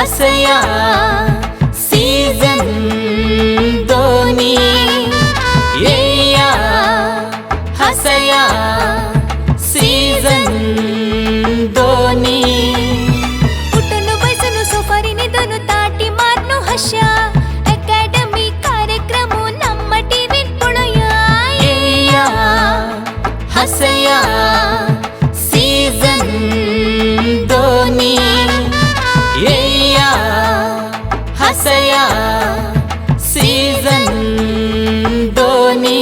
हसया season दोनी. येया हसया season दोनी. उठून बसून सोफारीने दोन ताटी मारनु हशा अकॅडमी कार्यक्रम ನಮ್ಮ ಟಿವಿ ಪೊಳಯ. येया हसया सीझन दोनी. येया हसया सीझन दोनी.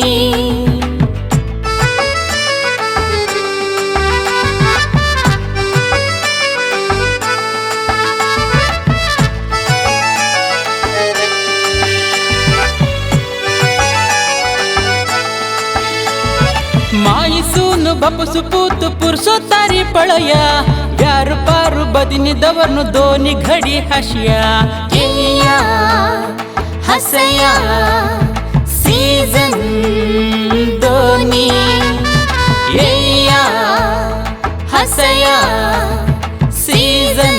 माईसून बापसु पूत पुरसोतारी पळया, व्यार पारू बदिनी दवरनु दोनी घडी हशिया. येया हसया सीझन दोनी. येया हसया सीझन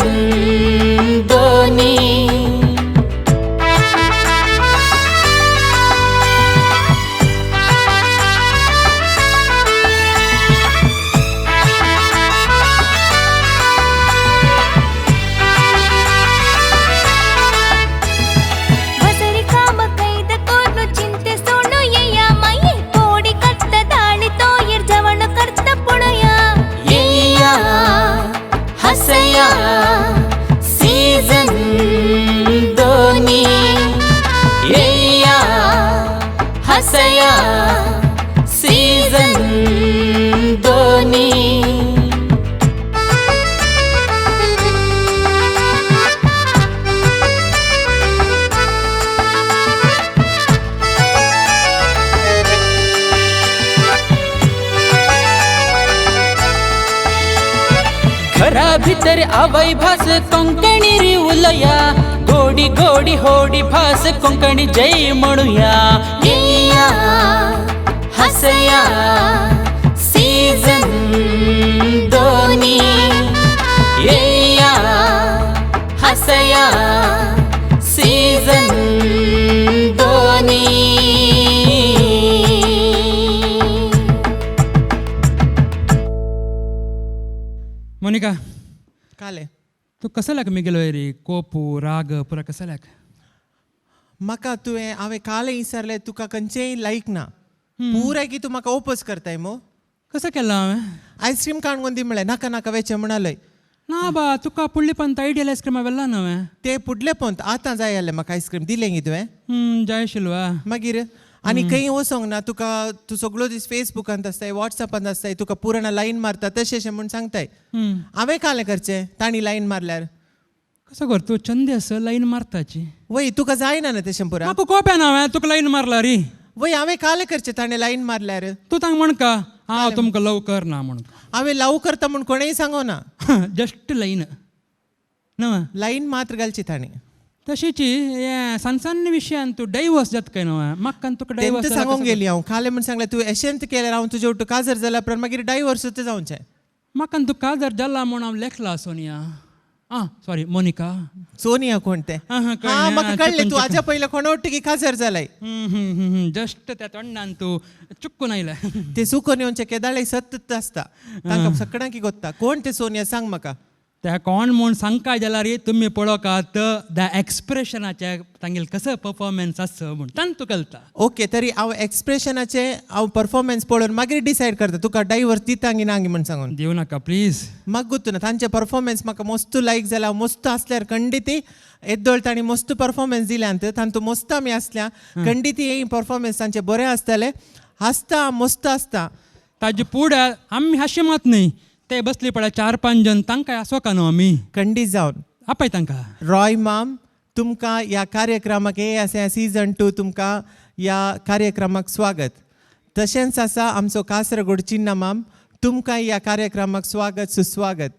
दोनी. वसरी काम कैद कोर्नु चिंते सोडू येया, माये कोडी कट्ट दाळी तोयर जवण करत पुणया. येया हसया सीझन दोनी. येया हसया सीझन दोनी. घरा भितर आवय भास कोंकणी री उलया, गोडी गोडी होडी भास कोंकणी जय म्हणूया. येया हसया सीझन दोनी. येया हसया सीझन दोनी. मोनिका. काले. तूं कसल्याक मिगेलो रे कोपू राग पुरा कसल्याक? म्हाका तुवें हांवें काले विचारलें, तुका खंयचेय लायक ना पुराय की तूं म्हाका ओपोज करताय मो. कसं केलां हांवें? आयस्क्रीम काडून दी म्हळें, नाका नाका वेचें म्हणालय. ना बा, तुका पुडली पंत आयडियल आयस्क्रीम हांवें ना हांवें. ते पुडले पंत आतां जाय जालें म्हाका आयस्क्रीम दिलें गी तुवें? जाय आशिल्लो. मागीर आनी खंय वचोंक ना तुका, तूं सगळो दीस फेसबुकांत आसताय, वॉट्सॅपांत आसताय, तुका पुराण लायन मारता तशें अशें म्हूण सांगताय. हांवें कालें करचें तांणी लायन मारल्यार? कसो कर तूं चंदी आसा लायन मारताची. वय तुका जायना ना तशें पुरा. म्हाका कोप येना हांवें तुका लायन मारला री. वय हांवें कालें करचें ताणें लायन मारल्यार? तूं तांकां म्हण का हांव तुमकां लव करना म्हण. हांवें लव करता म्हूण कोणेय सांगो ना. जस्ट लायन ना. लायन मात्र घालची ताणें. तशीची हें सान सान्न विशयान तूं डायवर्स जाता काय न्हू म्हाका तुका तेंच डायवर्स. सांगूंक गेली हांव कालें म्हूण सांगलें, तूं एशेंत केल्यार हांव तुजे वटू काजर जाल्या उपरांत मागीर डायवर्सूच जावचें. म्हाका तूं काजर जाला म्हूण हांव लेखला सोनिया, आं सॉरी मोनिका. सोनिया कोण तें? आं, कळ्ळें. हां म्हाका आं, कळ्ळें, चुकून तूं आजा पयलें कोणा वट्टी काजर जालाय. जस्ट त्या तोंडान तूं चुकून आयलें. ते सुकोन येवचें केदाळे सत्त आसता तांकां सगळ्यांकी गोत्ता. कोण ते सोनिया सांग म्हाका. त्या कोण म्हूण सांगका जाल्यार तुमी पळोवकात the एक्सप्रेशनाचे तांगेले कसो परफॉर्मन्स आसा म्हूण तांतू कळटा. ओके, तरी हांव एक्सप्रेशनाचे हांव परफॉर्मन्स पळोवन मागीर डिसायड करता तुका डायवर्स दिता गी ना गी म्हूण सांगून. दिवं नाका प्लीज. म्हाका गोत्तू ना तांचे परफॉर्मन्स म्हाका मस्त लायक जाला. हांव मस्त आसल्यार खंडीत येद्दोळ तांणी मस्त परफॉर्मन्स दिल्यात तांतू मस्त आमी आसल्या खंडीत हे परफॉर्मन्स तांचे बरें आसताले, हांसता मस्त आसता. ताजे पुढे आमी हांशे मात न्हय, ते बसली पळय 4-5 जण तांकां आसोका न्हू आमी. खंडीत जावन आपय तांकां. रॉय माम, तुमकां ह्या कार्यक्रमाक हे आसा सीजन 2 तुमकां ह्या कार्यक्रमाक स्वागत. तशेंच आसा आमचो कासरगोड चिन्ना माम, तुमकां ह्या कार्यक्रमाक स्वागत सुस्वागत.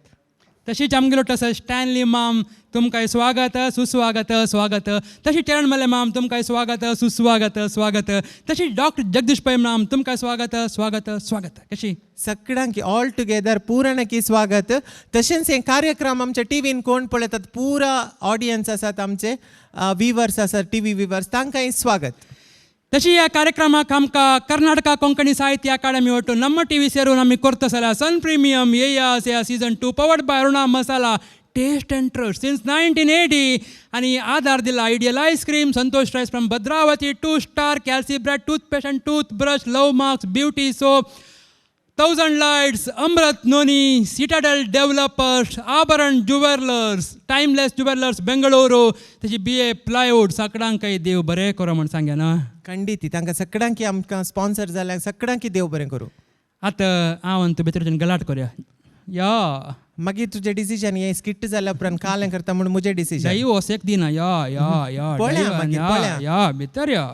तशीच आमगेलो तसो स्टॅनली माम तुमकां स्वागत सुस्वागत स्वागत. तशी चरण मल्ले माम तुमकां स्वागत सुस्वागत स्वागत. तशी डॉक्टर जगदीश पै माम तुमकां स्वागत स्वागत स्वागत. कशी सगळ्यांकी ऑल टुगेदर पुराणकी स्वागत. तशेंच हे कार्यक्रम आमच्या टीव्हीन कोण पळयतात पुरा ऑडियन्स आसात आमचे विवर्स आसात टीव्ही विवर्स तांकांय स्वागत. तशी ह्या कार्यक्रमाक आमकां कर्नाटका कोंकणी साहित्य अकादमी वटून नम्म टीव्ही सेरून आमी करता जाल्यार सन प्रिमियम येयास या season 2 powered by Aruna Masala taste and trust since 1980 आनी आधार दिला ideal ice cream Santosh rice from Bhadravati 2 star Calci bread toothpaste and toothbrush love marks beauty soap 1000 lights Amrit noni citadel developers Abharan jewellers timeless jewellers Bengaluru तशी बी ए plywood सगळ्यांकय देव बरें करो म्हण सांगे ना. खंडीत तांकां सगळ्यांकी आमकां स्पॉन्सर जाल्यार सगळ्यांकी देव बरें करूं. आतां हांव आनी तूं भितर गलाट करया या मागीर तुजें डिसिजन हें स्किट जाल्या उपरांत कालें करता म्हूण म्हजें डिसिजन. दही वसेक दिना या या या पळया मागीर पळया या भितर या.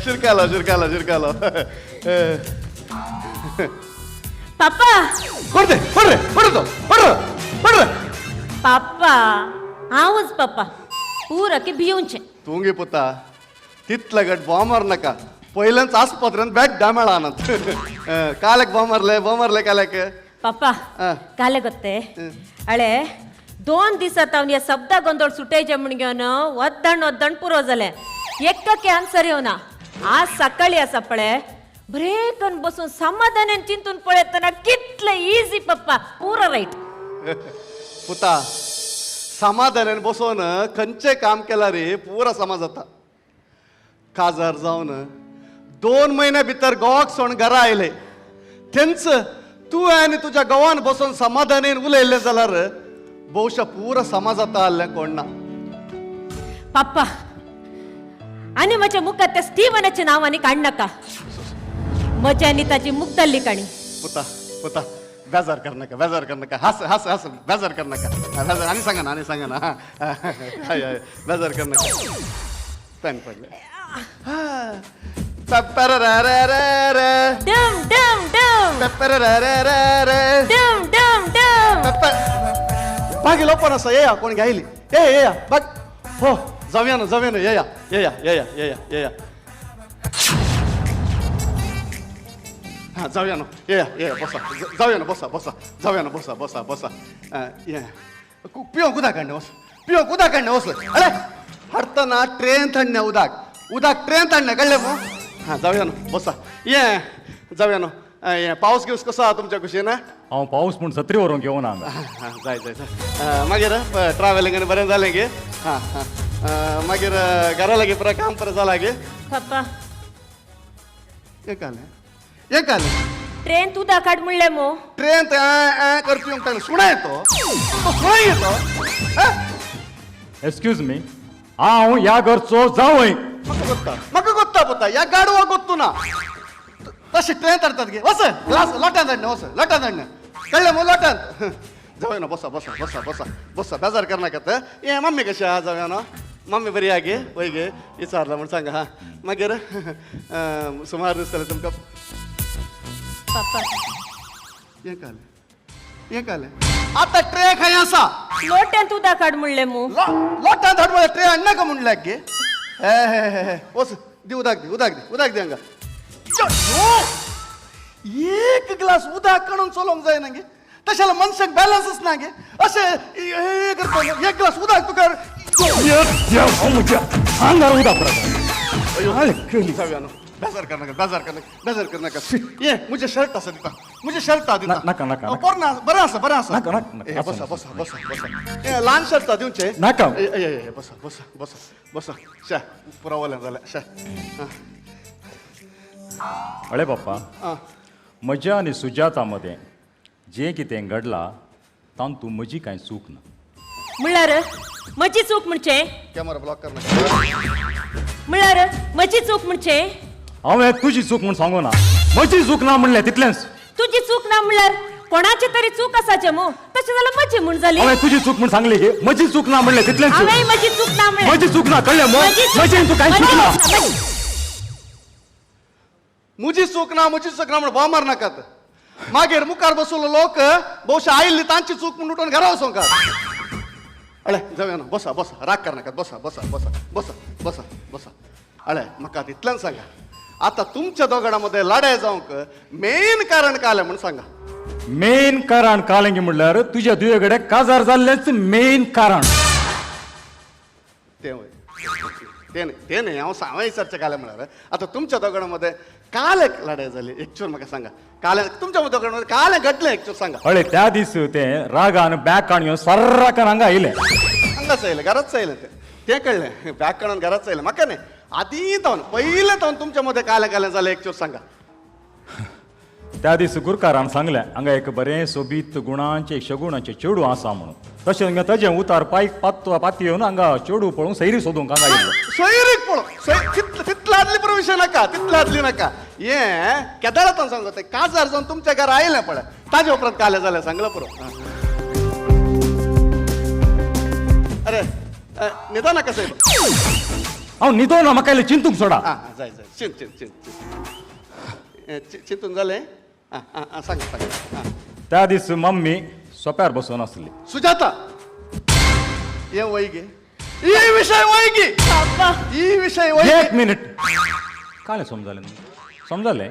शिरकालो शिरकालो शिरकालो. पापा ಕೊಡ್ದೆ ಕೊಡ್ರೆ ಕೊಡ್ದು ಕೊಡ್ರ ಕೊಡ್ರ. पापा हांवच पापा पुराकी भिवचें. तुंगी पुता तितले गट बॉम्ब नाका पयल्याच आस्पत्रेन बॅग डामेळा नात. कालेक बॉम्ब मारले बॉम्ब मारले कालेक. पापा काले ಗೊತ್ತೇ ಅಳೆ 2 ದಿವಸ ತಾವ್ या शब्द ಗೊಂದೋळ सुटायचे म्हण घेवन ಒದ್ದಣ್ಣ ಒದ್ದಣ್ಣ पुरो जालें. एक्काके आन्सर येवना. आज सकाळी आसा पळय ब्रेकन बसून समाधानान चिंतून पळयतना कितले इझी पप्पा पुरो रायट. पुता समाधानान बसून खंयचें काम केलां रे पुरा समाज जाता. काजार जावन 2 म्हयन्या भितर गोवाक सोडून घरा आयले तेंच तूं आनी तुज्या गोवान बसून समाधानान उलयल्लें जाल्यार बहुशा पुरा समाज जाता आहलें कोण ना. पप्पा आनी म्हज्या मुखार त्या स्टीवनाचें नांव आनी काडनाका. म्हज्या आनी ताची मुगदल्ली काणी. पुता पुता बेजार करनाका बेजार करनाका हास हास हास बेजार करनाका बेजार आनी सांगा ना आनी सांगा ना हय हय बेजार करनाका. पेन पडलें. डम डम डम डम डम डम. बागेलो पण आसा येया कोण घायली ये येया बाग हो जावया ना जावया ना येया येया येया येया येया हां जावया न्हू येया येया बसा जावया न्हू बसा बसा जावया न्हू बसा बसा बसा. ये पिवंक उदक हाडणें वच पिवंक उदक हाडणें वच. अरे हाडटना ट्रेन हाडणें उदक उदक ट्रेन हाडणें कळ्ळें मू. हां जावया न्हू बसा ये जावया न्हू. हें पावस गिवस कसो आहा तुमच्या कुशीन? हांव पावस म्हूण सत्री व्हरूंक येवना हांगा. हां जाय जाय जाय. मागीर ट्रॅव्हलिंग आनी बरें जालें गे? हां हां. मागीर घरा लागीं पुरो काम पुरो जालां गे? पप्पा एक आलें एक आलें ट्रेन उदक हाड म्हणलें मू. ट्रेन करपी म्हणटा सुणा येतो तो सुणा येतो. एक्सक्यूज मी हांव ह्या घरचो जावय. म्हाका गोत्ता म्हाका गोत्ता पुता ह्या गाडवा गोत्तू ना. तशें ट्रेन हाडतात गे वच ग्लास लोटान हाडणें वच लोटान हाडणें कळ्ळें मू लोटान. जावया न्हू बसा बसा बसा बसा बसा बेजार करनाकात. हें मम्मी कशी आहा जावया न्हू? मम्मी बरी आहा गे? वय गे विचारलां म्हूण सांगा. हां मागीर सुमार दीस जाले तुमकां. पप्पा हें कालें हें कालें आतां ट्रे खंय आसा? लोट्यांत उदक हाड म्हणलें मू. लोटांत हाड म्हणल्यार ट्रे हाडनाका म्हणलें गे? हे हे वच दी उदक दी उदक दी उदक दी हांगा. एक ग्लास उदक काडून चलोवंक जायना गे? तशें जाल्यार मनशाक बॅलन्सच ना गे. अशें हे करता एक ग्लास उदक तुका आंगार उदक जावया न्हू बेजार करनाका बेजार करनाका बेजार करनाका. ये म्हजें शर्ट आसा दिता म्हजें शर्ट आहा दिता. नाका नाका पोरणा बरें आसा बरें आसा. नाका नाका बसा बसा बसा बसा हे ल्हान शर्ट दिवचें नाका. ए बसा बसा बसा बसा शा पुरावलें जालें शा. अळे बाप्पा म्हज्या आनी सुजाता मदें जें कितें घडलां तातूंत म्हजी कांय चूक ना. म्हणल्यार म्हजी चूक म्हणचे? कॅमेरा ब्लॉक कर नाका. म्हणल्यार म्हजी चूक म्हणचे? हांवें तुजी चूक म्हूण सांगू ना, म्हजी चूक ना म्हणलें तितलेंच. तुजी चूक ना म्हणल्यार कोणाची तरी चूक आसाचे मू, तशें जाल्यार म्हजी म्हूण जाली. हांवें तुजी चूक म्हूण सांगली की म्हजी चूक ना म्हणलें तितलेंच. हांवें म्हजी चूक ना म्हणलें. म्हजी चूक ना कळ्ळें मो? म्हजी तूं कांय चूक ना. म्हजी चूक ना, म्हजी चूक ना म्हण बोवाळ मार नाकात. मागीर मुखार बसलो लोक बहुशा आयिल्ली तांची चूक म्हूण उठून घरा वचोंक. अळे जावया ना, बसा बसा, राग कर नाकात, बसा बसा बसा बसा बसा बसा. अळे म्हाका तितल्यान सांगा, आतां तुमच्या दोगां मदें लडाय जावंक मेन कारण कालें म्हूण सांगा. मेन कारण कालें म्हणल्यार तुज्या दुये कडेन काजार जाल्लेंच मेन कारण. तें वय तें न्ही, तें न्ही, हांव हांवें विचारचें कालें म्हळ्यार आतां तुमच्या दोगां मदें काल एक लडाय जाली एक्चुअल म्हाका सांगा, काल तुमच्या दोगां मदें काल घडलें एक्चुअल सांगा. हळे त्या दीस तें रागान बॅक येवन सर्राकान हांगा आयलें. हांगाच आयलें, घराच आयलें, तें तें कळ्ळें, बॅक काडून घराच आयलें. म्हाका न्ही आदीं जावन पयलें जावन तुमच्या मदें कालें कालें जालें एक्चुअल सांगा. त्या दीस गुरकारान सांगलें हांगा एक बरें सोबीत गुणांचें शगुणाचें चेडूं आसा म्हणून. तशें ताजें उतार पायक पात्तो पाती येवन हांगा चेडूं पळोवंक सैरी सोदूंक हांगा आयिल्लो. सोयरीक पळोवंक तितले आदली पुरो विशय नाका, तितले आदली नाका. हें केदाळा तावन सांगता तें काजार जावन तुमच्या घरा आयलें पळय ताजे उपरांत कालें जालें सांगलां पुरो. अरे न्हिदो नाका साहेब. हांव न्हिदो ना, म्हाका इल्लें चिंतूंक सोडा. आं जाय जाय, चिंत चिंत चिंत चिंत चिंतून जालें. आं सांगा सांगा. त्या दीस मम्मी सोप्यार बसून आसली. सुजाता हे वय गे, ही विशय वय गे, ही विशय वय. एक मिनिट, कालें समजालें न्हू? समजालें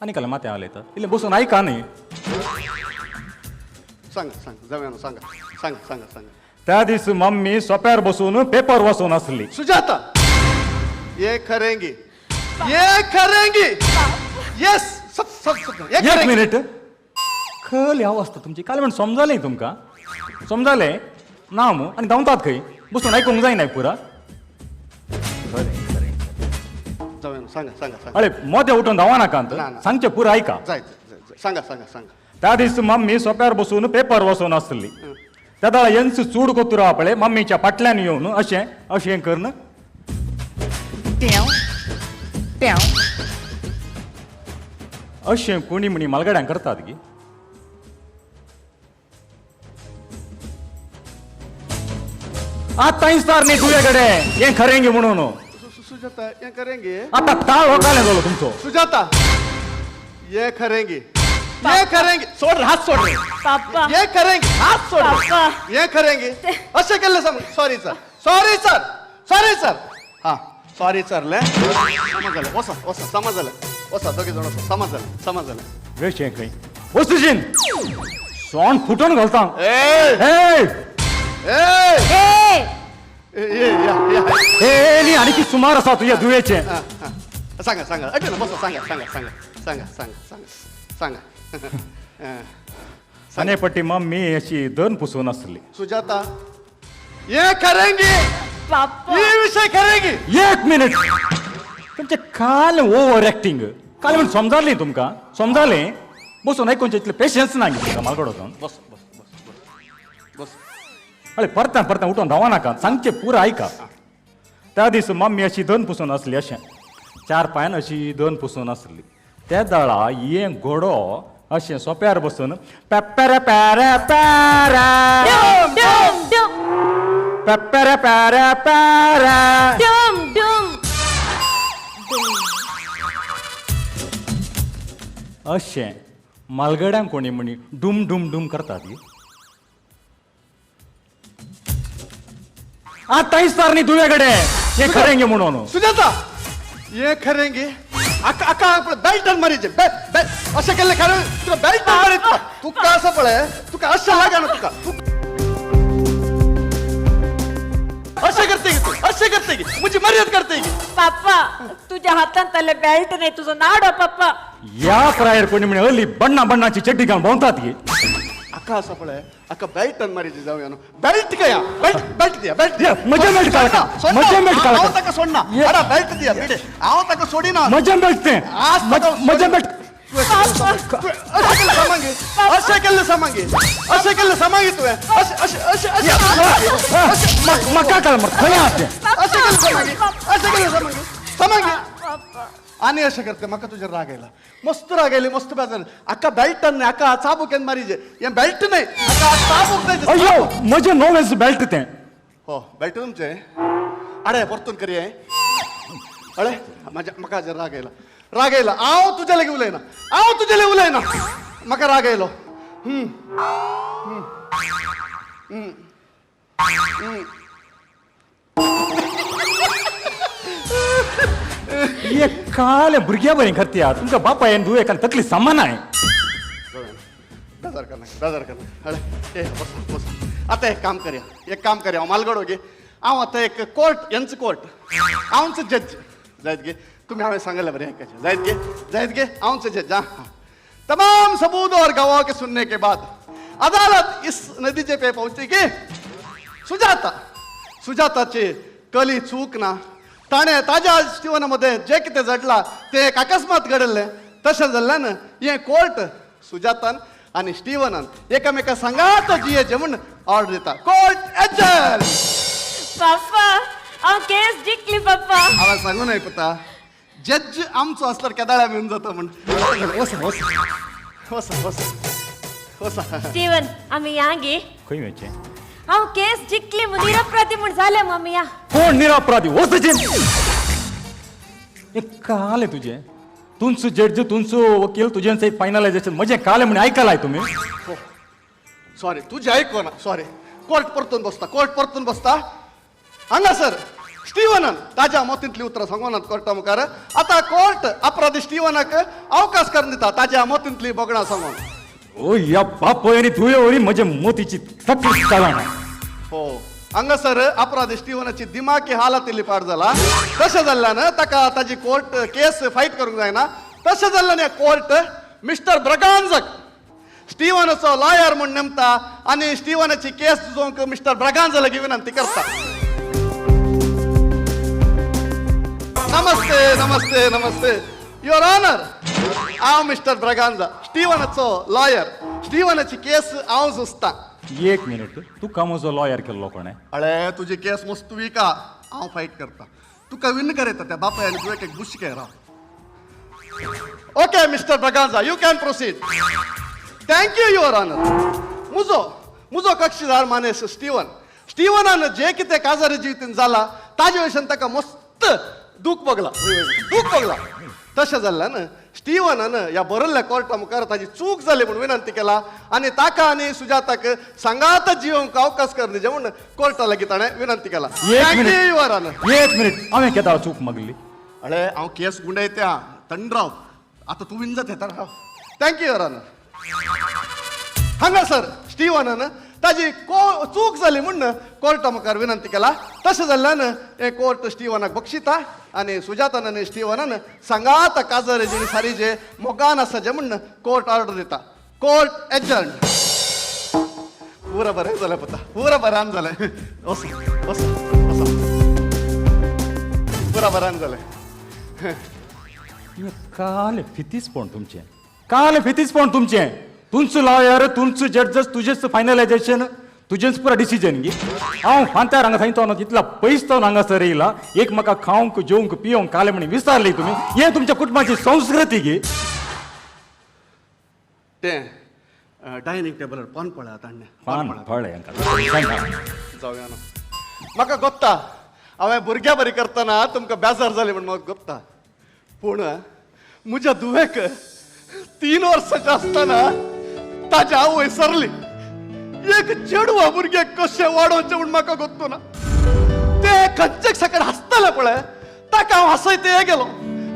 आनी कालें माथ्या आलें तर इल्लें बसून आयका न्ही. सांगा सांगा जावया न्हू, सांगा सांगा सांगा सांगा. त्या दीस मम्मी सोप्यार बसून पेपर वाचून आसली. सुजाता ये खरेंगी, ये खरेंगी, येस सब सब सब. एक मिनिट, खल ह्या वाचता तुमची काल म्हण समजालें तुमकां? समजालें ना मू? आनी धांवतात खंय बसून आयकूंक जायना पुरा. सांगा सांगा सांगा. अरे मोदें उठून धांवा नाका, सांगचें पुरा आयका. जाय सांगा सांगा सांगा. त्या दीस मम्मी सोप्यार बसून पेपर वाचून आसली. त्या दाळा येन्स चूड कोतुरा पळय मम्मीच्या फाटल्यान येवन अशें अशें करून अशें कोणी म्हणी मालगड्यांक करतात की. आतां इस्तार न्ही तुजे कडेन हें खरें गे म्हणून. सुजाता हें खरें गे. आतां ताळ हो कालें जालो तुमचो. सुजाता हे खरें गे, ये खरें गे, सोड हात सोड रे. पापा ये खरें गे, हात सोड रे. हे खरें गे अशें केल्लें सांग. Sorry sir, sorry sir, sorry sir. हां सॉरी सरलें, समज जालें. वसा वसा, समज जालें, वसा दोगी जाण वसा, समज जालें, समज जालें. वेचें खंय वचून सोंड फुटोवन घालता. न्ही आनी कितें सुमार आसा तुज्या दुयेचें. सांगा सांगा, अटे ना बसा, सांगा सांगा सांगा सांगा सांगा सांगा सांगा. आनी पट्टी मम्मी अशी दन पुसून आसली. सुजाता ये खरेंगी, ये विशय खरेंगी. एक मिनिट, तुमचें काल ओवर एक्टींग काल म्हण समजालें तुमकां? समजालें बसून आयकुचें इतलें पेशन्स ना गे तुमकां मालगडो जावन. बस बस बस बस. अरे परतान परतान उठोन धांवा नाका, सांगचें पुरा आयका. त्या दीस मम्मी अशी दन पुसून आसली, अशें चार पांयान अशी दन पुसून आसली. त्या दाळा हें घोडो अशें सोप्यार बसून पेप्पेरे पॅरे पॅरे पेप्पेरे पॅरे पॅरे अशें मालगड्यांक कोणी म्हणी डूम डूम डूम करतात. आतां इस्तार न्ही तुजे कडेन हें खरें गे म्हणून. सुजाता हे खरें गे, आका आका बेल्टन मारीचे बेल्ट अशें केल्लें खरें. तुका बेल्टन मारीत तुका आसा पळय, तुका अशें लागना तुका अशें करते तूं, अशें करते म्हजी मर्याद करते. पापा तुझ्या हातांत बेल्ट नाही, तुझं नाड पप्पा. ह्या प्रायर कोणी म्हणे हली बण्णा बण्णाची चड्डी घालून भोंवतात की. आका आसा पळय, आका बेल्टन मारीचे जावया न्हू. बेल्ट कया, बेल्ट बेल्ट दिया, बेल्ट दिया. म्हजें बेल्ट काडका, म्हजें बेल्ट काडका. हांव ताका सोडना, आडा बेल्ट दिया बिडे, हांव ताका सोडिना. म्हजें बेल्ट तें, म्हजें बेल्ट. तुवें अशें केल्लें सामांगी, अशें केल्लें सामांगी, अशें केल्लें सामांगी तुवें, अशें अशें अशें अशें म्हाका कळ मरे खंय आहा तें. अशें केल्लें सामांगी, अशें केल्लें सामांगी, सामांगी. आनी अशें करता म्हाका तुजेर राग आयला, मस्त राग आयली, मस्त बेजार. आका बेल्टन न्ही, आका चाबूक येवन मारीजे. हें बेल्ट न्हय, आका चाबूक जाय. अय्यो, म्हजें नवेंच बेल्ट तें. हो बेल्ट तुमचें? अरे परतून करया. अळे म्हाज्या, म्हाका हाजेर राग आयला, राग आयला. हांव तुज्या लागीं उलयना, हांव तुज्या लागीं उलयना, म्हाका राग आयलो. हम्म हम्म हम्म हम्म. हे काले भुरग्या बरें करता. तुमच्या बापायन धुवे एकान तकली सामान आहे. बेजार करना, बेजार करना. अळे ए, बसा बसा. आतां एक काम करया, एक काम करया. हांव मालगडो गे, हांव आतां एक कोर्ट, यांच कोर्ट, हांवच जज जायत गे. तुम्ही हांवें सांगलें बरें आयकाचें जायत गे, जायत गे. हांवच जज. हां, तमाम सबूत और गवाह के सुनने के बाद अदालत इस नतीजे पे पहुंची की सुजाता, सुजाताची कली चूक ना. ताणें ताज्या जिवनामध्ये जे कितें घडलां तें एक अकस्मात घडिल्लें. तशें जाल्ल्यान हें कोर्ट सुजातान आनी स्टिवनान एकामेका सांगात जियेचें म्हूण ऑर्डर दिता. कोर्ट एजर्न. पप्पा, हांव केस जिखली पप्पा. हांवें सांगू न्हय पुता, जज आमचो आसल्यार केदाळ्या मेवन जाता म्हूण. वसा वसा वसा वसा वसा. स्टीवन, आमी या गे. खंय वचें? हांव केस जिखली म्हूण निरपराधी म्हूण जालें मम्मी या. कोण निरपराधी? वचचें हे काले तुजें. तुमचो जड्ज, तुमचो वकील, तुजें सयत फायनलायजेशन. म्हजें कालें म्हण आयकलाय तुमी? सॉरी, तुजें आयको ना, सॉरी. कोर्ट परतून बसता, कोर्ट परतून बसता. हांगासर स्टिवनान ताज्या मतींतली उतरां सांगोनात कोर्टा मुखार. आतां कोर्ट अपराधी स्टिवनाक अवकाश करून दिता ताज्या मतींतली भोगणां सांगून. ओ या बापय आनी तुवें वरी म्हजे मोतीची तकली चलना. हो, हांगासर अपराधी स्टिवनाची दिमाकी हालत इल्ली पाड जाला. तशें जाल्ल्यान ताका ताजी कोर्ट केस फायट करूंक जायना. तशें जाल्ल्यान हे कोर्ट मिस्टर ब्रगांजक स्टिवनाचो लॉयर म्हूण नेमता आनी स्टिवनाची केस झुजोवंक मिस्टर ब्रगांजा लागीं विनंती करता. नमस्ते, नमस्ते, नमस्ते your honour. हांव मिस्टर ब्रगांजा, स्टिवनाचो लॉयर. स्टिवनाची केस हांव झुजता. एक मिनिट, तुका म्हजो लॉयर केल्लो कोणें? अळे, तुजी केस मस्त वीक आहा, हांव फायट करता. तुका विन करयता त्या बापाय आनी तुवें एक Bush Rao. Okay mister Braganza, you can proceed. Thank you your honour. मुजो मुजो कक्षीदार मानेस स्टिवन, स्टिवनान जे कितें काजारी जिवितीन जाला ताजे विशयान ताका मस्त दूख भोगला, दूख भोगला. तशें जाल्ल्यान स्टिवनान ह्या बरयल्ल्या कोर्टा मुखार ताजी चूक जाली म्हूण विनंती केला आनी ताका आनी सुजाताक सांगात जिवंक अवकाश कर दिजे म्हूण कोर्टा लागीं ताणें विनंती केला. एक thank minute. You your honour. एक मिनिट, हांवें केदाळ चूक मागली? अळे, हांव केस गुंडयत्या, थंड राव. आतां तूं विन जाता, राव. Thank you your honour. हांगासर स्टिवनान ताजी को चूक जाली म्हूण कोर्टा मुखार विनंती केला. तशें जाल्ल्यान हें कोर्ट स्टिवनाक बक्षिता आनी सुजातान आनी स्टिवनान सांगात काजर जिणी सारी जे मोगान आसा जे म्हूण कोर्ट ऑर्डर दिता. कोर्ट एजर्न. पुरा बरें जालें पुता, पुरा बऱ्यान जालें. वसा वसा वसा, पुरा बऱ्यान जालें. काले फितीसपण तुमचें, काले फितीसपण तुमचें. तुमचो लॉयर, तुमचो जड्जस, तुजेच फायनलायजेशन, तुजेंच पुरा डिसिजन गी. हांव फांत्यार हांगा थंय तो इतला पयस तो हांगासर येयला. एक म्हाका खावंक जेवंक पिवंक काले म्हण विचारली तुमी? हे तुमच्या कुटुंबाची संस्कृती गी? तें डायनींग टेबलार पान पळयात हाडलें. पान फळ हांकां. जावया न्हू. म्हाका गोत्ता, हांवें भुरग्या बरी करतना तुमकां बेजार जालें म्हूण म्हाका गोत्ता. पूण म्हज्या धुवेक 3 वर्साचें आसतना ताज्या आवय सरली. एक चेडवा भुरग्याक कशें वाडोवचें म्हूण म्हाका गोत्तो ना. ते खंयचे सकाळ हांसताले पळय, ताका हांव हांसयते गेलो,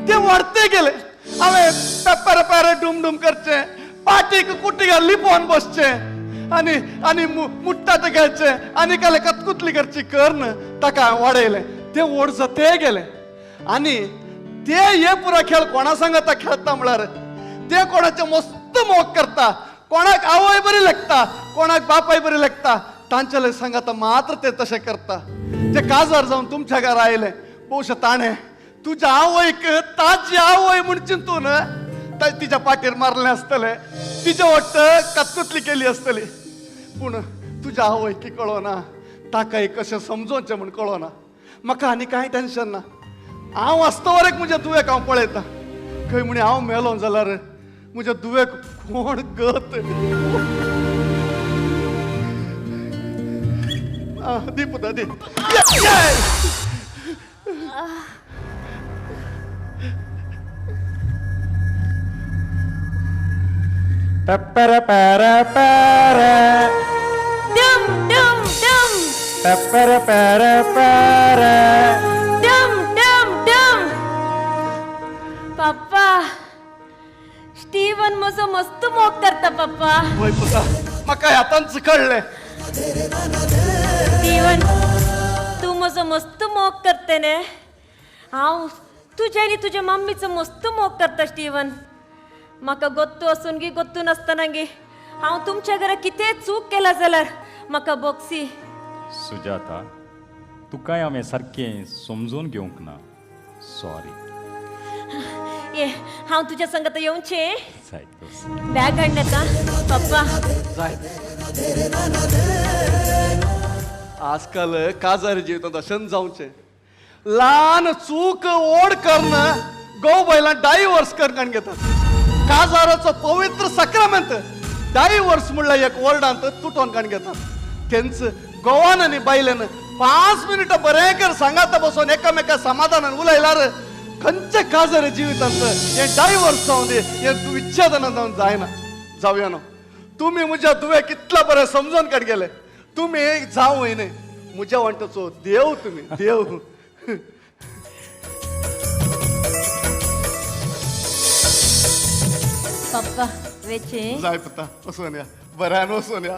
ते वाडते गेले. हांवें पेपर पेरे डुम डुम करचें, पाटीक कुटीक लिपोवन बसचें आनी आनी मुट्टाट घालचें आनी काले कतकुतली करची करून ताका हांवें वाडयलें. ते व्हड जाते गेले आनी ते हे पुरा खेळ कोणा सांगता खेळटा म्हळ्यार ते कोणाचे मस्त मोग करता, कोणाक आवय बरी लागता, कोणाक बापाय बरी लागता, तांच्या सांगता मात्र ते तशें करता. ते काजार जावन तुमच्या घरा आयले, बहुशा ताणें तुज्या आवयक ताजी आवय म्हूण चिंतून तिच्या पाटीर मारलें आसतलें, तिच्या वाटत कातकुतली केली आसतली. पूण तुज्या आवयकी कळना, ताकाय कशें समजोवचें म्हूण कळना. म्हाका आनी कांय टेन्शन ना. हांव आसतवरेक म्हज्या दुवेक हांव पळयतां. खंय म्हणी हांव मेलो जाल्यार म्हज्या दुवेक कोण गत. दी पुता दी. पेप्पर पेर पेर डम डम डम पेप्पर पेर पेर डम डम डम. पप्पा स्टीवन म्हजो मस्त मोग करता पप्पा. वय पुता, म्हाका आतांच कळ्ळें. स्टीवन तूं म्हजो मस्त मोग करते न्ही. हांव तुज्या आनी तुज्या मम्मीचो मस्त मोग करता स्टीवन. म्हाका गोत्तू आसून गी गोत्तू नासतना गी हांव तुमच्या घरा कितें चूक केला जाल्यार म्हाका बोक्सी. सुजाता, तुकाय हांवें सारकें समजून घेवंक ना, सॉरी. ये हांव तुज्या संगत येवचें. बॅग हाडनाका पप्पा. जाय. आजकाल काजार जिवितांत अशेंच जावचें. ल्हान चूक ओड करून गो बैलां डायवर्स करून घेतात. काजाराचो पवित्र साक्रामेंत डायवर्स म्हणल्यार एक वर्डांत तुटोन काण घेतात. तेंच गोवान आनी बायलेन 5 मिनटां बरें कर सांगाता बसून एकामेका समाधानान उलयल्यार खंयचे काजार जिवितांत हें डायवर्स जावन दी, हें विच्छेदन जावन जायना. जावया न्हू, तुमी म्हज्या दुवे कितल्या बरें समजून काड गेले. तुमी जावं न्हय म्हज्या वांट्याचो देव, तुमी देव. पप्पा वेचे जाय पुता, वचून या, बऱ्यान वचून या.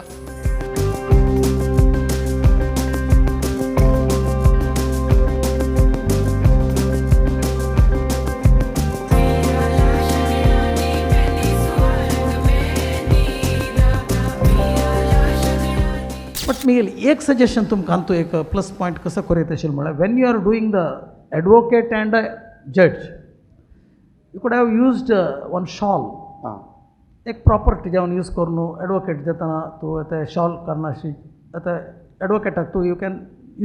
बट मी एक सजेशन तुमकां तूं एक प्लस पॉयंट कसो करूं येता अशें म्हळ्यार, when you are doing the advocate and a जज, you could have used one shawl. एक प्रॉपर्टी जेवन यूज करून एडवोकेट जातना तूं आतां शॉल करनाशी, आतां एडवोकेटाक तूं you can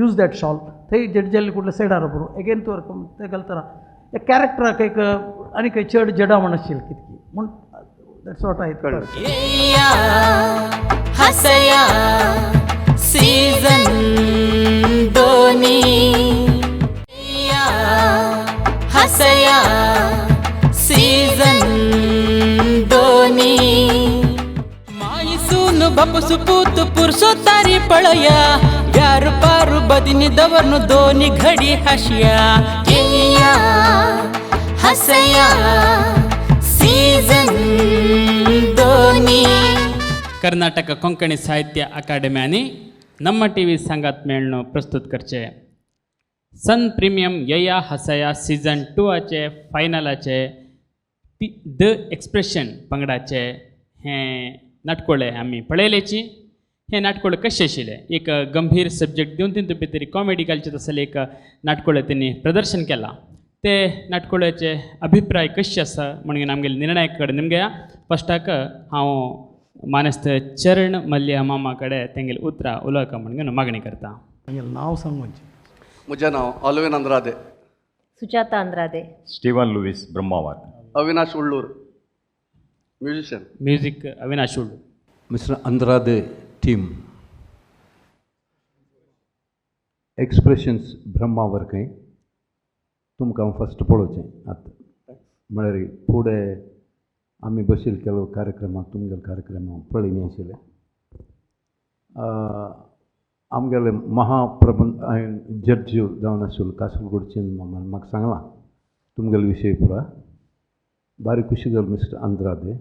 use that shawl. थंय जड कुठले सायडार बरोबर एगेन तूं तें घालतना एक कॅरेक्टराक एक आनी खंय चड जडा म्हण आशिल्ली कितकी म्हूण that's what I. Hasya season दोनी, हसया सीझन दोनी. मायसून बापसु पूत पुरसो तारी पळया, व्यार पारू बदिनी दवरनु दोनी घडी हशिया. येया हसया सीझन दोनी. कर्नाटक कोंकणी साहित्य अकादेमी आनी ನಮ್ಮ ಟಿವಿ सांगात मेळ्ळो प्रस्तुत करचे सन प्रिमियम यया हसया सीझन 2 फायनलाचे the expression पंगडाचे हें नाटकोळे आमी पळयलेची. हें नाटकोळे कशें आशिल्लें, एक गंभीर सब्जेक्ट दिवन तितून भितर कॉमेडी घालचे तसलें एक नाटकोळे तेणी प्रदर्शन केलां. ते नाटकोळ्याचे अभिप्राय कशे आसा म्हणून आमगेले निर्णायक कडेन निमगया. फस्टाक हांव मानेस्त चरण मल्ल्या मामा कडेन तेंगेले उतरां उलोवका म्हणून मागणी करता. नांव सांगूचे. म्हजें नांव Alvin Andrade. Sujata Andrade. Steven Luis Brahmavar. Avinash Ulloor musician. Music Avinash Ulloor. Mister Andrade team expressions Brahmavar खंय तुमकां हांव फस्ट पळोवचें आतां म्हळ्यार फुडें आमी बशील केलो कार्यक्रमाक तुमगेले कार्यक्रमाक पळयनी आशिल्ले. आमगेले महाप्रबंध जड्ज जावन आशिल्लो कासरगोडचे मामान म्हाका सांगलां तुमगेले विशय पुरा बारी खुशी जालो. मिस्टर आंद्रादे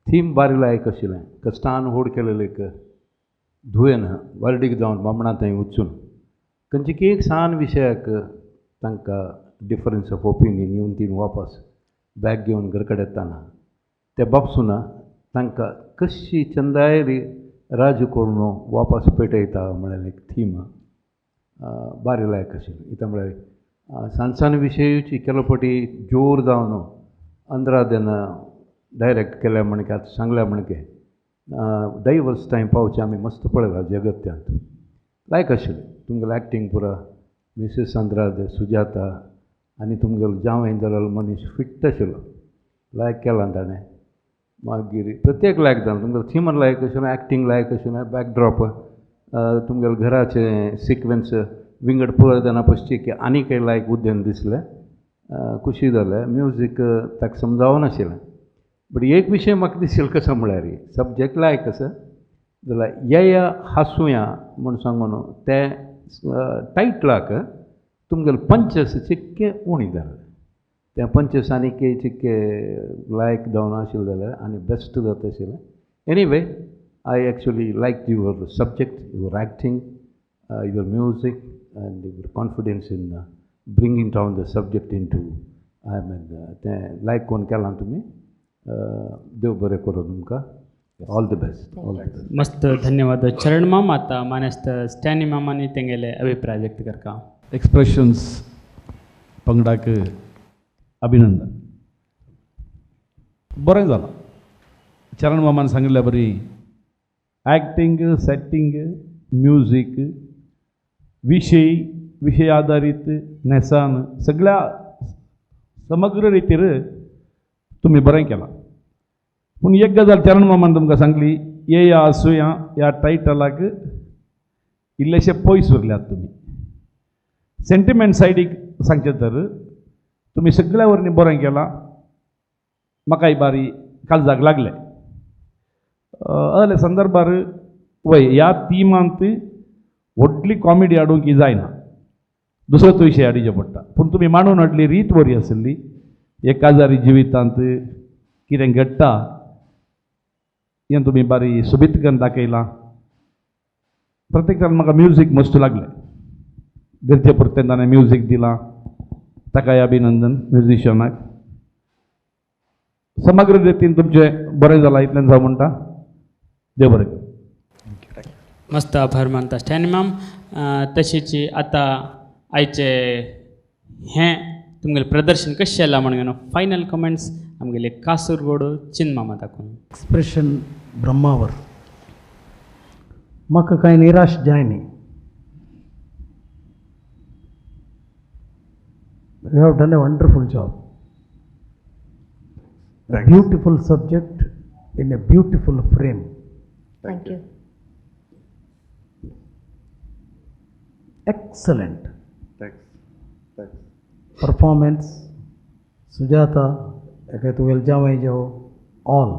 थीम बारी लायक आशिल्लें. कश्टान होड केलेले एक धुवेन वर्डीक जावन बामणा थंय वचून खंयचे एक सान विशयाक तांकां डिफरन्स ऑफ ओपिनियन येवन तीन वापस बॅग घेवन घर कडेन येताना ते बापसून तांकां कशी चंदायरी राजू करून वापस पेटयता म्हळ्यार एक थीम बारी लायक आशिल्ली. इतां म्हळ्यार सान सान विशयूची केलो फावटी जोर जावन अंद्रादेन डायरेक्ट केल्या म्हणके आतां सांगल्या म्हणके डायवर्स टायम पावचे आमी मस्त पळयला जगत्यांत लायक आशिल्लें तुमगेलें एक्टींग पुरा मिसीस आंद्राद सुजाता आनी तुमगेलो जावंय जालो मनीस फिट्ट आशिल्लो लायक केलां ताणें मागीर प्रत्येक लायक जालें तुमगेलें थिमन लायक आशिल्लें एक्टींग लायक आशिल्लें बॅकड्रॉप तुमगेलें घराचें सिक्वेन्स विंगड पळयतना पश्ची की आनी कांय लायक उद्देन दिसलें खुशी जालें म्युजीक ताका समजावनाशिल्लें बट एक विशय म्हाका दिशिल्लो कसो म्हळ्यार सब्जॅक्ट लायक आसा जाल्यार येया हासुया म्हूण सांगून तें टायटलाक तुमगेले पंचस चिक्के उणी जाले त्या पंचस आनीक चिक्के लायक जावन आशिल्लें जाल्यार आनी बेस्ट जाता आशिल्लें. Anyway I actually like your subject, your acting, your music and your confidence in bringing down the subject into I mean तें लायक कोन्न केलां तुमी. देव बरें करूं तुमकां. All the best. All the best. मस्त धन्यवाद चरण माम. आतां मानेस्त स्टॅनी मामांनी तेंगेले अभिप्राय व्यक्त करका. एक्सप्रेशन्स पंगडाक अभिनंदन. बरें जालां चरण मामान सांगिल्ल्या बरी एक्टींग, सेटींग, म्युजीक, विशय, विशय आदारीत न्हेसान सगळ्या समग्र रितीर तुमी बरें केलां. पूण एक गजाल चरण मामान तुमकां सांगली, येया आसुया ह्या टायटलाक इल्लेशे पयस उरल्यात तुमी. सेंटिमेंट सायडीक सांगचें तर तुमी सगळ्या वरवीं बरें केलां, म्हाकाय बारी काळजाक लागलें. असले संदर्भार वय ह्या थिमांत व्हडली कॉमेडी हाडूंक जायना, दुसरोच विशय हाडचो पडटा. पूण तुमी मांडून हाडली रीत बरी आशिल्ली. एक काजारी जिवितांत कितें घडटा हें तुमी बारी सोबीत करून दाखयलां. प्रत्येकान म्हाका म्युजीक मस्त लागलें, गरजे पुरतें ताणें म्युजीक दिलां, ताकाय अभिनंदन म्युजिशनाक. समग्र रितीन तुमचें बरें जालां इतलें हांव म्हणटा. देव बरें करूं. मस्त आभार मानता स्टॅनी माम. तशेंच आतां आयचे हें तुमगेलें प्रदर्शन कशें जालां म्हणून फायनल कमेंट्स आमगेले कासरगोड चिनमामा दाखोवन. एक्सप्रेशन ब्रह्मावर म्हाका कांय निराश जायनी. You have done a wonderful job. A beautiful subject in a beautiful frame. Thank you. Excellent. Thanks. Thanks. Performance, Sujata, all.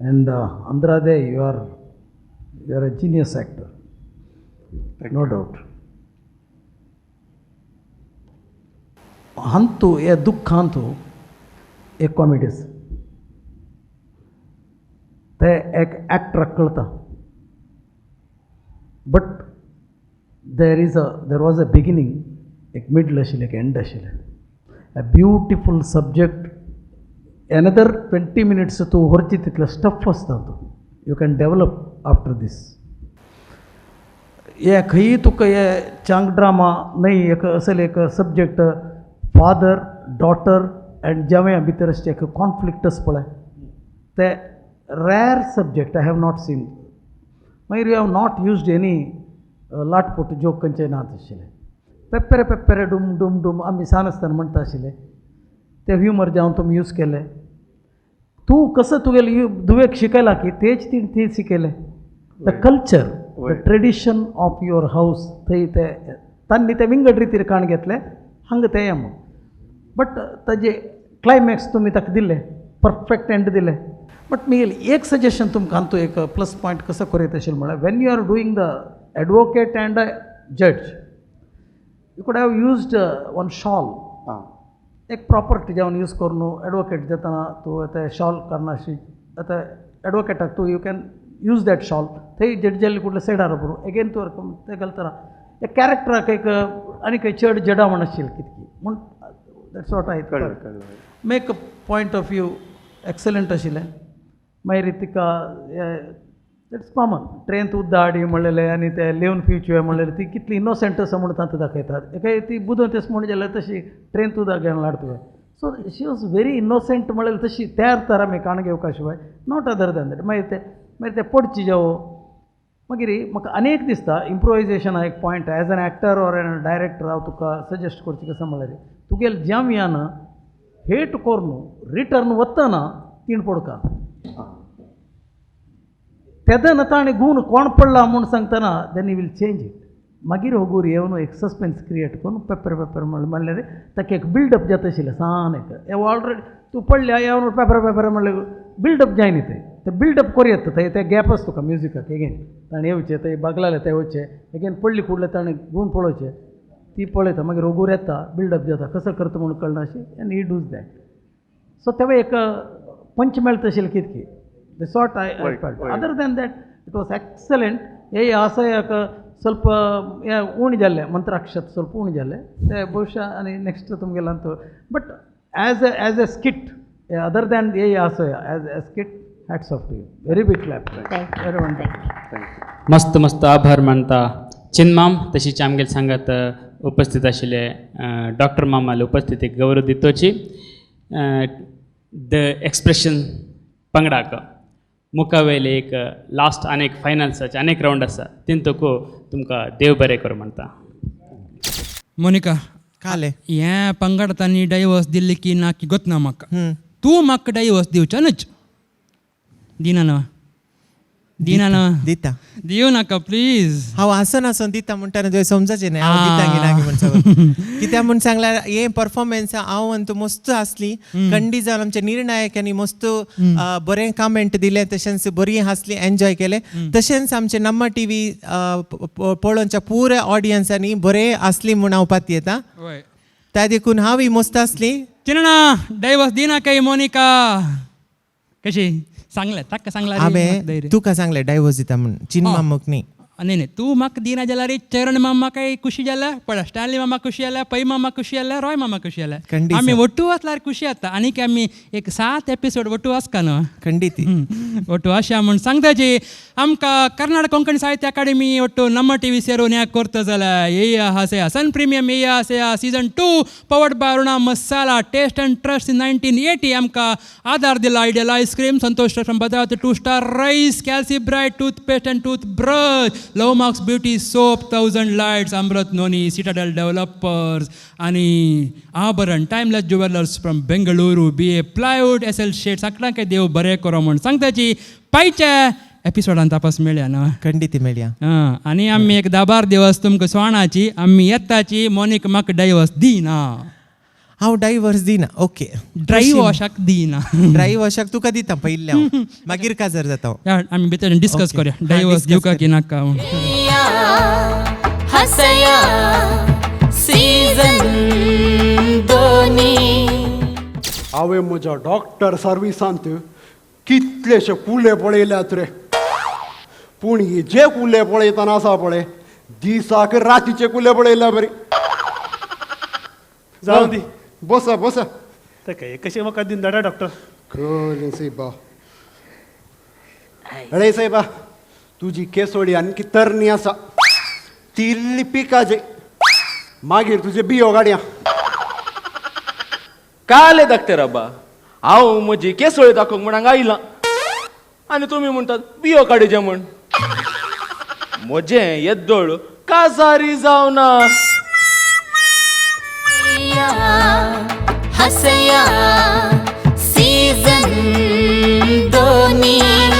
And Andrade, you are a genius actor. Thank no you. Doubt. हंतु हे दुख्खांतु एक कॉमेडीस ते एक एक्टराक कळटा. But there was a beginning, एक middle आशिल्लें, एक and आशिल्लें. A beautiful subject. Another 20 minutes तूं व्हरची तितलें स्टफ आसता तूं. You can develop after this. हे खंयी तुका हे चांग ड्रामा न्हय, एक असले एक सब्जेक्ट फादर डॉटर अँड जावया भितर अशें एक कॉन्फ्लिक्ट आसा पळय, ते rare subject I have not seen. मागीर you have not used any लाटपूट जोक खंयचे ना आशिल्ले. पेप्पेरे पेप्पेरे डूम डूम डूम आमी सान आसतना म्हणटा आशिल्ले ते ह्युमर जावन तुमी यूज केले. तूं कसो तुगेले धुवेक शिकयला की तेच ती शिकयलें. The culture, the tradition of your house थंय ते तांणी ते विंगड रितीर काण घेतलें हांगा तें हें म्हूण. बट ताजे क्लायमॅक्स तुमी ताका दिलें, परफेक्ट एंड दिलें. बट मिगेल एक सजेशन तुमकां तूं एक प्लस पॉयंट कसो करयत आशिल्लें म्हळ्यार when you are doing the advocate and a जज you could have used one shawl. एक प्रॉपर्टी जेवन यूज करून एडवोकेट जातना तूं आतां शॉल करनाशी आतां एडवोकेटाक तूं you can use that shawl. थंय जड कुठले सायडार बरोबर एगेन तूं तें घालतना एक कॅरेक्टराक एक आनी खंय चड जडा म्हण आशिल्ली कितकी म्हूण that's what I make point of view excellent आशिल्लें. मागीर तिका it's common ट्रेन उद्दा हाडी म्हणलेलें आनी ते लेवन पिवचे म्हणलेलें, ती कितली इनोसंट आसा म्हूण तांकां दाखयतात. एकाय ती बुदवंत आसा म्हूण जाल्यार तशी ट्रेन उदक घेवन हाडटा तुवें. So she was very innocent म्हळ्यार तशी त्या अर्थार आमी काण घेवका शिवाय not other than that. मागीर ते मागीर ते पडची जावो मागीर म्हाका अनेक दिसता इम्प्रोवायजेशन एक point as an actor or an director हांव तुका सजेस्ट करचें कशें म्हळ्यार तुगेले जामयान हेट करून रिटर्न वतना तीण पडका तेदना ताणें गूण कोण पडला म्हूण सांगतना then you will change it. मागीर होगूर येवन एक सस्पेन्स क्रिएट करून पेपर पेपर म्हणल्यार ताका एक बिल्डअप जाता आशिल्लें सान एक ऑलरेडी तूं पडल्या येवन पेपर पेपर म्हणल्यार बिल्डअप जायना थंय ते बिल्डअप करूं येता थंय ते गॅप आसा तुका म्युजिकाक एगेन ताणें येवचें थंय बागलाले थंय वचचें एगेन पडली कुडले ताणें गूण पळोवचें ती पळयता मागीर रोगूर येता बिल्डअप जाता कसो करता म्हूण कळना अशें and he does that. So तेव्हा एक पंच मेळटा आशिल्लें कितकी the sort I felt. Other than that it was excellent. हे आशयाक ಸ್ವಲ್ಪ उणें जाल्लें मंत्राक्षत ಸ್ವಲ್ಪ उणें जाल्लें ते ಬಹುಶಃ आनी next तुमगेलें but as a skit other than ये आशय as a skit hats off to you. Very big clap. Very wonderful. मस्त मस्त आभार मानता चिन्माम तशीच आमगेले सांगात उपस्थित आशिल्ले डॉक्टर मामाले उपस्थितीक गौरव दितोची the expression पंगडाक मुखावयले एक लास्ट आनी एक फायनल्साचे आनी एक रावंड आसा तितूंक तुमकां देव बरें करूं म्हणटा. मोनिका काले हें पंगड तांणी डायवर्स दिल्ली की ना की गोतना म्हाका तूं म्हाका डायवर्स दिवचो न्हच दिना ना दिना ना दिता दिवं नाका प्लीज. हांव आसन आसून दिता म्हणटा तुवें समजाचें न्हय हांव दिता की ना म्हूण सगळें कित्याक म्हूण सांगल्यार हे परफॉर्मन्स हांव अंतू मस्त आसली खंडी जावन आमच्या निर्णायकांनी मस्त बरें कमेंट दिलें तशेंच बरी हांसली एन्जॉय केलें तशेंच आमचे नम्मा टी व्ही पळोवच्या पुऱ्या ऑडियन्सांनी बरें आसली म्हूण हांव पातयेता त्या देखून हांव ही मस्त आसली. चिन्ना डायवर्स दिनाकाय मोनिका कशी सांगलें ताका सांगलां हांवें तुका सांगलें डायवर्स दिता म्हूण चिन्मा मामाक न्ही. न्ही न्ही तूं म्हाका दिना जाल्यार चरण मामा काय खुशी जाल्या पळय स्टॅनली मामा खुशी जाल्या पै मामा खुशी जाल्या रॉय मामा खुशी जाल्या आमी ಒಟ್ಟು आसल्यार खुशी जाता आनीक आमी एक 7 एपिसोड ಒಟ್ಟು आसका न्हू खंडीत ಒಟ್ಟು आशा म्हूण सांगता जी आमकां कर्नाटक कोंकणी साहित्य अकाडेमी ಒಟ್ಟು ನಮ್ಮ टी वी सेरून ह्या करता जाल्यार येया हासया सन प्रिमियम येया हासया season 2 powered by Aruna Masala taste and trust in 1980 आमकां आदार दिला Ideal ice cream Santosh from Bhadravati 2 star rice Calci Bright toothpaste and toothbrush Love Marks beauty soap 1000 lights Amrut noni Citadel developers आनी Abharan timeless jewellers from Bengaluru BA plywood SL शेट सगळ्यांक देव बरें करो म्हूण सांगताची पायच्या एपिसोडान tapas मेळया न्हू खंडीत मेळया. आं आनी आमी एक 10-12 दिवस तुमकां स्वाणाची आमी येताची मोनीक म्हाका डायवर्स दिना. हांव डायवर्स दिना. ओके ड्राय वॉशाक दिना. ड्राय वॉशाक तुका दिता पयलीं हांव मागीर काजार जाता. आमी भितर डिस्कस करूया डायवर्स दिवका की नाका. हसया सीझन 2. हांवें म्हज्या डॉक्टर सर्विसांत कितलेशे कुले पळयल्यात रे पूण हे जे कुले पळयतना आसा पळय दिसाक रातीचे कुले पळयल्या बरी. जावं दी बसा बसा ताका कशें म्हाका दिन धाडा डॉक्टर. खरें सायबा. अरे सायबा तुजी केसोडी आनी तरणी आसा ती इल्ली पिकाजे मागीर तुजे बियो गाडया. काले डॉक्टर आबा हांव म्हजी केसोळी दाखोवंक म्हण हांगा आयलां आनी तुमी म्हणटात बियो काडचे म्हण. म्हजें येद्दोळ काजारी जावना. हसया सीझन 2.